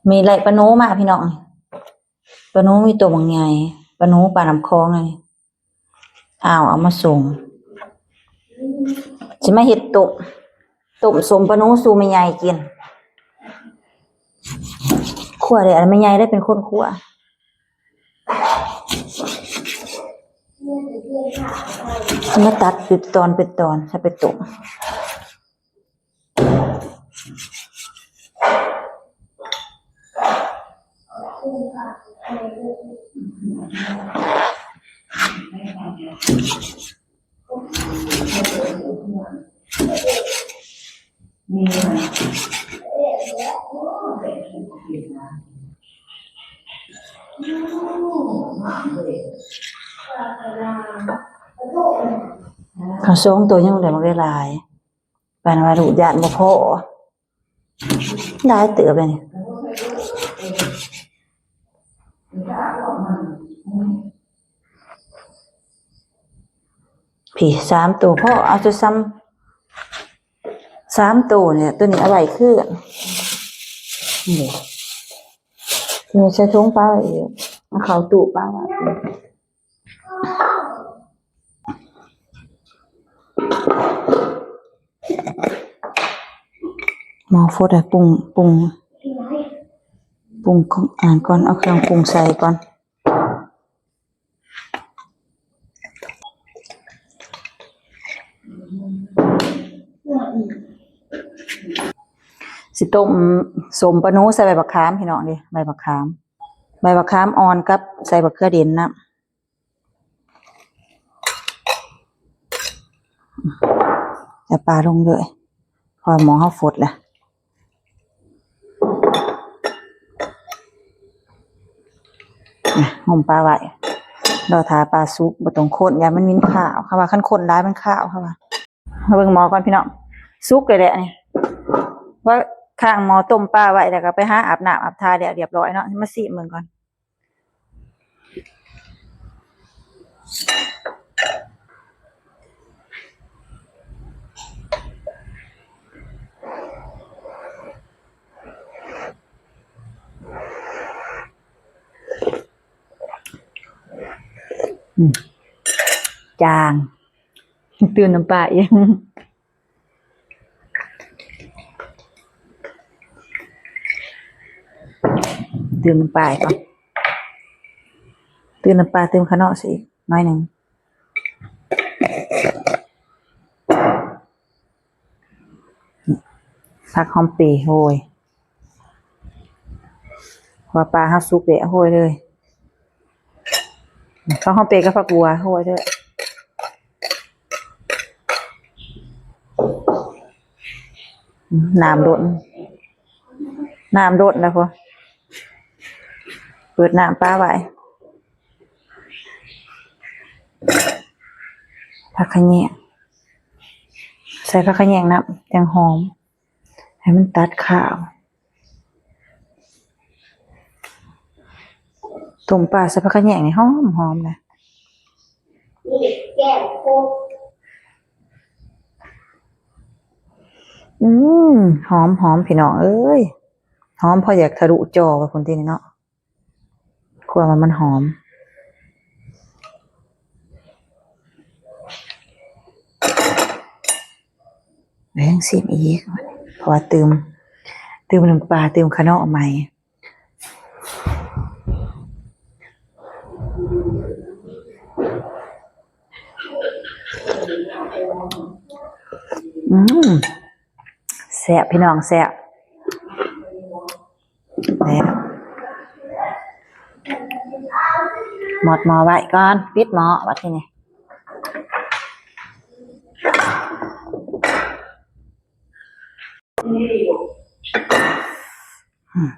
ມີໄລ່ປາໂນມາພີ່ນ້ອງ, ປາໂນມີໂຕບັກໃຫຍ່, ປາໂນປານ້ຳຂອງນີ້. ອ້າວ ເອົາມາສົ່ງ. ຊິມາເຮັດຕົ້ມ, ຕົ້ມສົ້ມປາໂນສູ່ແມ່ໃຫຍ່ກິນ. ຂົ້ວເດ້ ອັນແມ່ໃຫຍ່ໄດ້ເປັນຄົນຂົ້ວ. ຊິມາຕັດເປັນຕອນເປັນຕອນ ໃສ່ໄປຕົ້ມ. ເຂົາສອງໂຕຍັງໄດ້ບັກຫຼາຍ. ປານວ່າລູກຢ້ານບໍ່ພໍ ຫຼາຍເຕີບເລີຍນີ້. ພີ້ ສາມໂຕພໍ ເອົາແຕ່ຊ້ຳສາມໂຕນີ້. ໂຕນີ້ເອົາໄວ້ຄື ນີ້ ນີ້ໃສ່ຖົງປະໄວ້ອີກ ເອົາເຂົ້າຕູ້ປະໄວ້. ໝໍ້ຟົດ ປຸງ ປຸງ ປຸງ ອ່າ ກ່ອນ ເອົາເຄື່ອງປຸງໃສ່ກ່ອນ. ຊິຕົ້ມສົ້ມປານູໃສ່ໃບບັກຂາມ ພີ່ນ້ອງເດ້ ໃບບັກຂາມ ໃບບັກຂາມອ່ອນກັບໃສ່ບັກເຂືອເດັ່ນນຳ. ເອົາປາລົງເລີຍ ເພາະວ່າໝໍ້ເຮົາຟົດແລ້ວ. ອ່ະ ຫົ້ມປາໄວ້ ລໍຖ້າປາສຸກ ບໍ່ຕ້ອງຄົນ ຢ້ານມັນມີຄາວ. ເຂົາວ່າຄັນຄົນຫຼາຍມັນຄາວ ເຂົາວ່າ. ມາເບິ່ງໝໍ້ກ່ອນພີ່ນ້ອງ ສຸກແລ້ວແຫຼະນີ້. ວ່າຄ້າງໝໍ້ຕົ້ມປາໄວ້ ແລ້ວກໍໄປຫາອາບນ້ຳອາບທ່າແລ້ວຮຽບຮ້ອຍເນາະ. ມາຊີມເບິ່ງກ່ອນ. ອືມ ຈາງ ຕື່ມນ້ຳປາອີກ. ຕື່ມນ້ຳປາອີກກ່ອນ ຕື່ມນ້ຳປາ ຕື່ມຂະເນາະໃສ່ອີກໜ້ອຍໜຶ່ງ. ຜັກຫອມເປໂຮຍ ເພາະວ່າປາເຮົາສຸກແລ້ວ ໂຮຍເລີຍ. ຜັກຫອມເປກັບຜັກບົ່ວ ໂຮຍເດີ້. ອືມ ນ້ຳດົນ ນ້ຳດົນແລ້ວພຸ້ນ ເປີດນ້ຳປາໄວ້. ຜັກຂະແຍງ ໃສ່ຜັກຂະແຍງນຳ ຈັ່ງຫອມ ໃຫ້ມັນຕັດຄາວ. ຕົ້ມປາໃສ່ຜັກຂະແຍງນີ້ຫອມໆ ນະ. ອືມ ຫອມໆ ພີ່ນ້ອງເອີຍ ຫອມພໍຢາກທະລຸຈໍໄປພຸ້ນຕິນີ້ເນາະ. ຂົ້ວວ່າມັນຫອມ ແລ້ວຍັງຊີມອີກ ເພາະວ່າຕື່ມ ຕື່ມນ້ຳປາ ຕື່ມຂະເນາະໃໝ່. ອືມ ແຊບ ພີ່ນ້ອງ ແຊບ. ແລ້ວ ໝົດໝໍ້ໄວ້ກ່ອນ ປິດໝໍ້ບັດທີນີ້. ອືມ.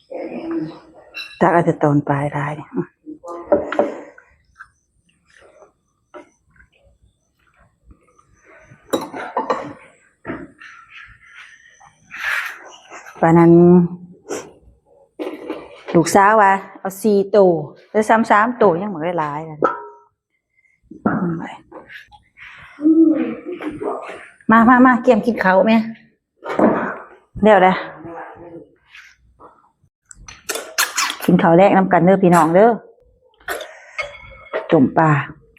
ແ ຕັກເອົາແຕ່ຕອນປາຍຫຼາຍ. ປານນັ້ນ ລູກສາວວ່າເອົາສີ່ໂຕ ແຕ່ຊ້ຳສາມໂຕຍັງບໍ່ໄດ້ຫຼາຍ. ມາ ມາ ມາ ກຽມກິນເຂົ້າແມ່. ແລ້ວແຫຼະ ກິນເຂົ້າແລງນຳກັນເດີພີ່ນ້ອງເດີ. ຕົ້ມປາ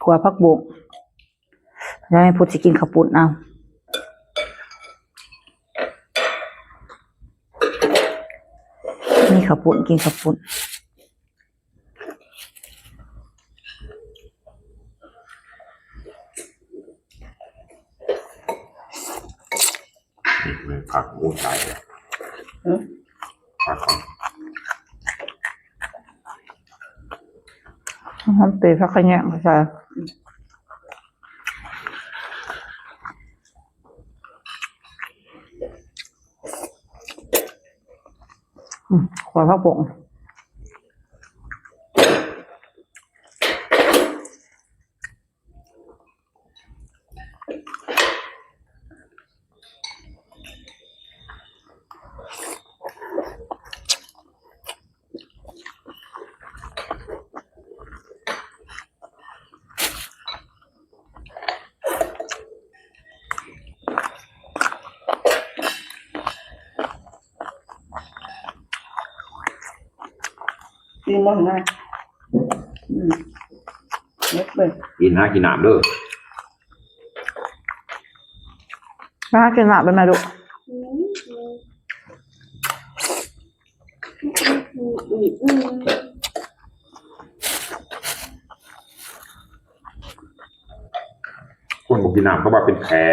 ຂົ້ວຜັກບົ້ງ ແລ້ວແມ່ພຸດຊິກິນເຂົ້າປຸ້ນເອົາ. ມີເຂົ້າປຸ້ນ ກິນເຂົ້າປຸ້ນ. ນີ້ ນີ້ຜັກ ໂອ້ ຕາຍແລ້ວ. ຫືມ? ຜັກ ຫອມເປ ຜັກຂະແຍງໃສ່. ອືມ ຂົ້ວຜັກບົ້ງ. ອີ່ມອນນະ ອືມ ເຮັດເບິ່ງ ກິນ ຫາກິນນ້ຳເດີ ຫາກິນນ້ຳໄປແມ່ລູກ. ຄົນບໍ່ກິນນ້ຳເຂົາວ່າເປັນແພ້.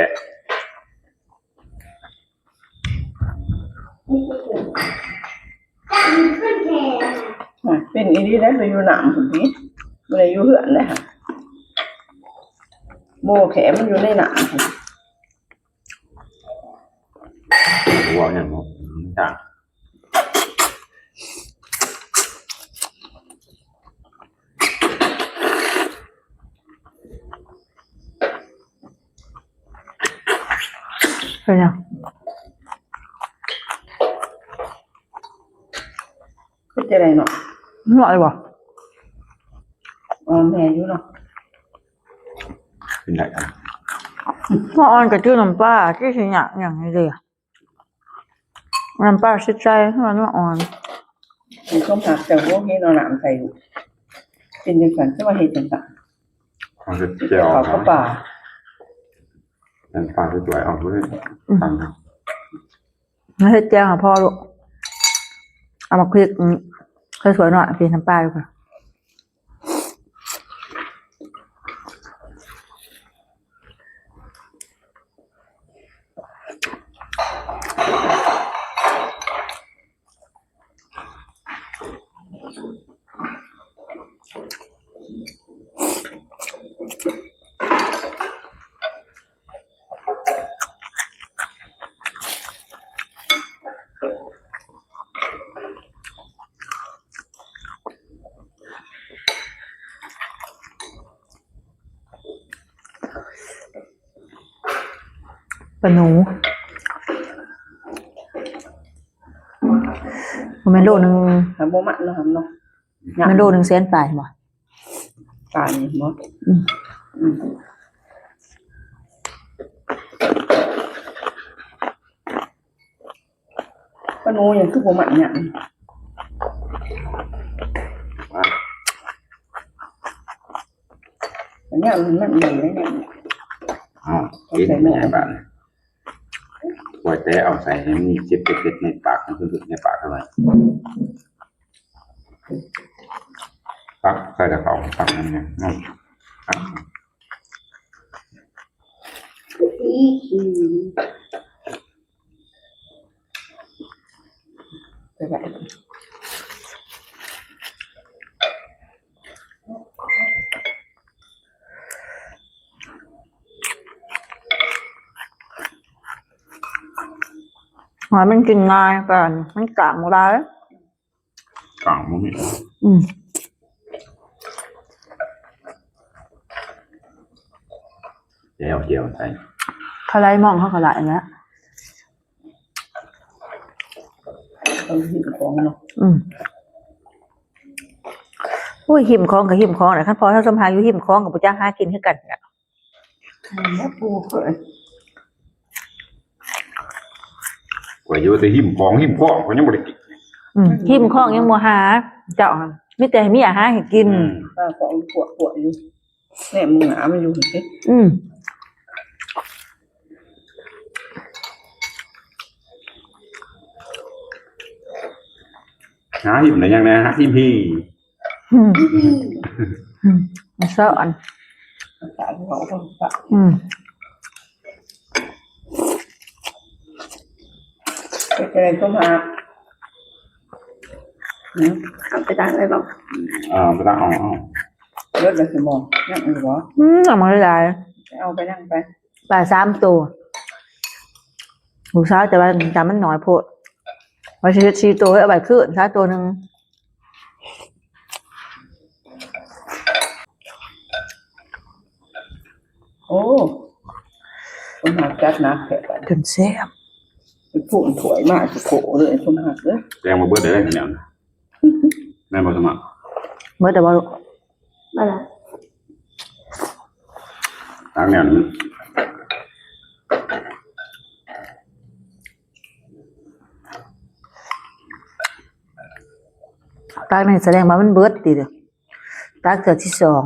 ເປັນອີ່ຫຼີໄດ໋ ໄປຢູ່ນ້ຳພຸ້ນຕິ ບໍ່ໄດ້ຢູ່ເຮືອນໄດ໋ ບໍ່ແຂມັນຢູ່ໃນນ້ຳພຸ້ນ. ເວົ້າຫຍັງເນາະ ມັນຕ່າງ. ເປັນຫຍັງ? ຄືຈະໄດ້ເນາະ ນ້ອຍບໍ່? ອ່ອນແດ່ຢູ່ເນາະ ກິນໄດ້ ເນາະ ອ່ອນກະຈື່ນ້ຳປາ ຄືຊິຍາກຫຍັງເດ. ນ້ຳປາຊິໃສ່ ເຮົາວ່ານ້ຳອ່ອນ ມີຄວາມຮັກເຈົ້າບໍ່ເຫັນເອົານ້ຳໃສ່ ເປັນຈັ່ງຊັ້ນ ຄືວ່າເຮັດຈັ່ງຊັ້ນ ເອົາແຕ່ແຈ່ວ ເຂົ້າກັບປາ ອັນປາສວຍໆ ເອົາເລີຍ ອືມ ເຮັດແຈ່ວໃຫ້ພໍ່ລູກ ເອົາໝາກພິກ ອືມ ສວຍໆ ໜ້ອຍ ກິນນ້ຳປາຢູ່. ປາໜູ ບໍ່ແມ່ນໂລໜຶ່ງ ຫາບໍ່ມັນເນາະ ເນາະ ແມ່ນໂລໜຶ່ງແສນປາຍບໍ່? ປານນີ້ບໍ່? ອືມ ອືມ ປາໜູຫຍັງຄືບໍ່ມັນຫຍັງ ອັນນີ້ມັນ ມັນດີເດ້ ເອົາ ເອົາໃສ່ໝໍ້ ກິນແມ່ບາດນີ້ ກວຍແຕ່ເອົາໃສ່ໃຫ້ມັນເຈັບເປັດໃນປາກ ໃຫ້ເພິ່ນໃນປາກເທົ່ານັ້ນ ຕັກໃສ່ແຕ່ເຂົ້າ ຕັກນັ້ນນະ ຕັກ ຫອຍມັນກິນງ່າຍ ແຕ່ມັນກ້າງບໍ່ຫຼາຍ. ຕ່າງບໍ່ມີ ອືມ ແຈ່ວ ແຈ່ວໃສ່ ເຂົາໄລ່ມອງເຮົາກໍຫຼາຍນະ ເຂົາຫິ້ມຂອງເນາະ ອືມ ໂອ້ຍ ຫິ້ມຂອງກໍຫິ້ມຂອງແຫຼະ ຄັນພໍ່ເຮົາສຳພາຢູ່ຫິ້ມຂອງກໍບໍ່ຈັກຫາກິນຄືກັນແຫຼະ. ອືມ ບໍ່ປູເຄີຍ ຂ້ອຍຢູ່ແຕ່ຫິ້ມຂອງ ຫິ້ມຂອງ ຂ້ອຍຍັງບໍ່ໄດ້ກິນ ອືມ ຫິ້ມຂອງຍັງບໍ່ຫາ ເຈົ້າ ມີແຕ່ໃຫ້ເມຍຫາໃຫ້ກິນ ອືມ ປາຂອງກວດໆຢູ່ ແນມເບິ່ງໜ້າມັນຢູ່ຫັ້ນຕິ ອືມ ຫາຫິ້ມໄດ້ຫຍັງແດ່ ຫາຫິ້ມພີ ອືມ ອືມ ມັນຊ້ອນ ອືມ ເປັນຈັ່ງໃດສົມຫາກ ອືມ ເອົາໄປຕັ້ງໄວ້ບໍ່ ເອົາໄປຕັ້ງ ເອົາ ເອົາ ເບິດແລ້ວຊິບໍ່ ຍັງອີກບໍ່ ອືມ ເອົາມາຫຼາຍໆ ເອົາໄປ ນັ່ງໄປ ປາສາມໂຕ ລູກສາວຈະວ່າ ຈານມັນໜ້ອຍໂພດ ວ່າຊິເຮັດສີ່ໂຕ ເອົາໄວ້ຄືນຊະໂຕໜຶ່ງ. ໂອ້ ສົມຫາກຈັດໜັກແທ້ບາດນີ້ ຈົນແຊບ ໄປພຸ້ນຖ້ວຍມາ ຊິໂກະເລີຍ ສົມຫາກເອີຍ ແຕ່ງມາເບິດເລີຍແນວນັ້ນ ແມ່ນບໍ່ ສົມຫາກ? ເບິດແລ້ວບໍ່ລູກ? ມາລະ ຕັກແນວນີ້ ຕັກນີ້ສະແດງວ່າມັນເບິດຕິ ຕັກເທື່ອທີສອງ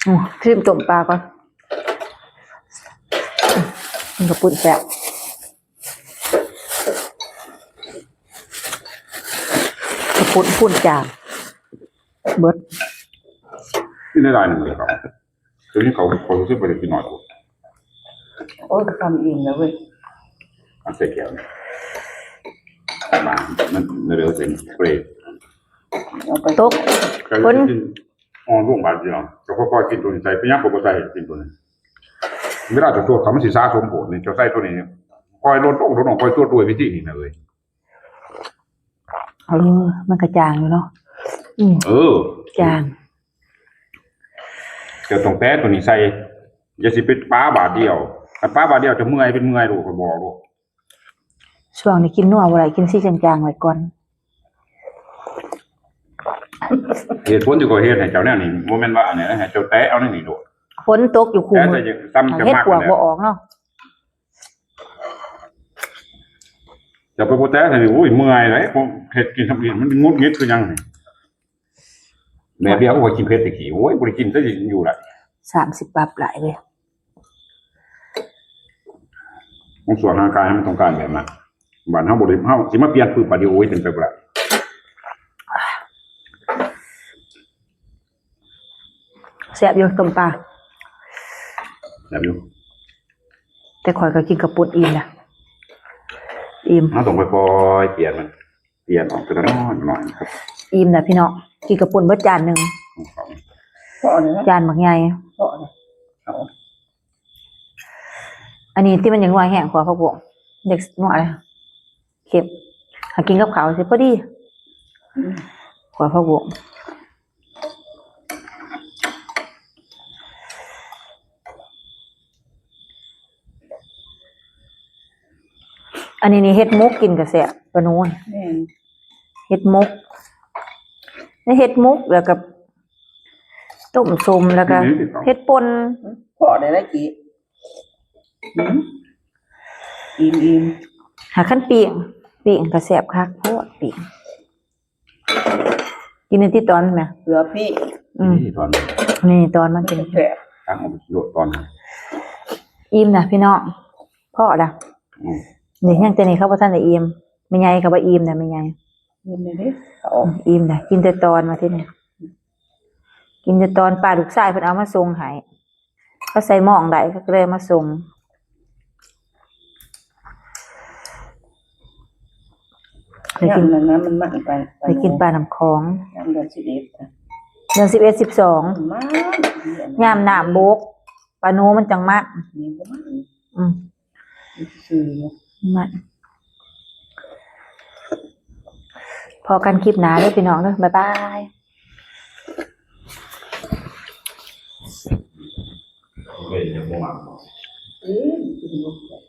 ອືມ ຊີມຕົ້ມປາກ່ອນ ອືມ ກິນເຂົ້າປຸ້ນແຊບ ເຂົ້າປຸ້ນ ປຸ້ນຈາງ ເບິດ ກິນໄດ້ຫຼາຍໜຶ່ງເລີຍເຂົາ ໂຕນີ້ເຂົາ ເຂົາຊິບໍ່ໄດ້ກິນໜ້ອຍໂພດ ໂອ້ຍ ຄຳອີ່ມແລ້ວເວີຍ ເອົາໃສ່ແກ້ວ ມາ ມັນເຫຼືອເປັນເກຣດ ເອົາໄປ ຕົກ ແຕ່ວ່າ ຄົນ ຊິກິນ ອ່ອນລົງບາດດຽວ ເຈົ້າຄ່ອຍໆກິນໂຕນີ້ໃສ່ ເປັນຫຍັງຂ້ອຍບໍ່ໃສ່ໃຫ້ກິນໂຕນີ້ ເວລາເຈົ້າຕົວເຂົ້າມັນຊິສະສົມໂພດນີ້ ເຈົ້າໃສ່ໂຕນີ້ ຄ່ອຍລົດລົງ ລົດລົງ ຄ່ອຍຕົວດ້ວຍວິທີນີ້ນະເອີຍ ເອີ ມັນກະຈາງຢູ່ເນາະ ອືມ ເອີ ຈາງ ເຈົ້າຕ້ອງແຕະໂຕນີ້ໃສ່ ຢ່າຊິໄປປາບາດດຽວ ຄັນປາບາດດຽວເຈົ້າເມື່ອຍເປັນເມື່ອຍໂລດ ຂ້ອຍບອກໂລດ. ຊ່ວງນີ້ກິນນົວບໍ່ໄດ້ ກິນສີຈາງໆໄວ້ກ່ອນ ເຫດຜົນທີ່ຂ້ອຍເຮັດໃຫ້ເຈົ້າແນວນີ້ ບໍ່ແມ່ນວ່າອັນນີ້ນະ ໃຫ້ເຈົ້າແຕະເອົາແນວນີ້ໂລດ ຝົນຕົກຢູ່ຄູ່ມື້ ແຕະໃສ່ ເຮັດປວກບໍ່ອອກເນາະ ຢ່າໄປບໍ່ແຕະໃສ່ນີ້ ໂອ້ຍ ເມື່ອຍເດ້ ເຮັດກິນທຳອິດ ມັນຫງຸດຫງິດຄືຫຍັງນີ້ ແມ່ເບຍກໍບໍ່ກິນເຜັດແຕ່ກີ້ ໂອ້ຍ ບໍ່ໄດ້ກິນ ແຕ່ຢູ່ໄດ້ ສາມສິບປັບຫຼາຍເວີຍ ຂອງສ່ວນຮ່າງກາຍເຮົາມັນຕ້ອງການແບບນັ້ນ ບາດເຮົາບໍ່ໄດ້ ເຮົາຊິມາປ່ຽນປຶບບາດດຽວ ໂອ້ຍ ເປັນໄປບໍ່ໄດ້ ແຊບຢູ່ ຕົ້ມປາ ແຊບຢູ່ ແຕ່ຂ້ອຍກໍກິນເຂົ້າປຸ້ນອີ່ມນະ ອີ່ມ ເຮົາຕ້ອງຄ່ອຍໆປ່ຽນມັນ ປ່ຽນອອກເທື່ອລະໜ້ອຍໆ ອີ່ມນະພີ່ນ້ອງ ກິນເຂົ້າປຸ້ນເບິດຈານໜຶ່ງ ພໍແລ້ວນະ ຈານບັກໃຫຍ່ ພໍແລ້ວ ເອົາ ອັນນີ້ທີ່ມັນຍັງໜ້ອຍແຮງ ຂົ້ວຜັກບົ້ງ ເດັກນ້ອຍເຄັມ ຫາກິນກັບເຂົ້າຊິພໍດີ ອືມ ຂົ້ວຜັກບົ້ງ ອັນນີ້ນີ້ເຫັດໝົກກິນກໍແຊບ ປານູນ ແມ່ນ ເຫັດໝົກ ເຫັດໝົກ ແລ້ວກໍຕົ້ມສົ້ມ ແລ້ວກໍ ອືມ ເຫັດປົ່ນ ພໍໄດ້ຫຼາຍກີ້ ອືມ ອີ່ມໆ ຫາຄັນປີ້ງ ປີ້ງກໍແຊບຄັກໂພດ ປີ້ງ ກິນໃນຕິດຕອນແມ່ ເກືອພີ້ ອືມ ນີ້ຕອນ ນີ້ຕອນມາກິນ ແຊບ ຕັ້ງເອົາໂລດຕອນ ອີ່ມນະພີ່ນ້ອງ ພໍລະ ອືມ ນີ້ຍັງແຕ່ນີ້ເຂົາບໍ່ທັນໄດ້ອີ່ມ ແມ່ໃຫຍ່ກໍວ່າອີ່ມນະ ແມ່ໃຫຍ່ ອີ່ມແລ້ວເດ້ ເຂົາ ອືມ ອີ່ມນະ ກິນແຕ່ຕອນວ່າທີນີ້ ກິນແຕ່ຕອນ ປ້າລູກຊາຍເພິ່ນເອົາມາສົ່ງໃຫ້ ເຂົາໃສ່ໝອງໄດ້ ເຂົາກໍເລີຍມາສົ່ງ ໄດ້ກິນ ຍາມນັ້ນນະ ມັນມັນໄປ ໄປ ໄດ້ກິນປານ້ຳຂອງ ຍາມເດືອນສິບເອັດນະ ເດືອນສິບເອັດ ສິບສອງ ມັນ ຍາມນ້ຳບົກ ປານູມັນຈັ່ງມັນ ນີ້ບໍ່ມັນ ອືມ ຊື່ໆ ມັນ ພໍ້ກັນຄລິບໜ້າເດີພີ່ນ້ອງເດີ ບາຍບາຍ. ເປັນຫຍັງບໍ່ມັກບໍ່? ເອີ ກິນໝົດແລ້ວ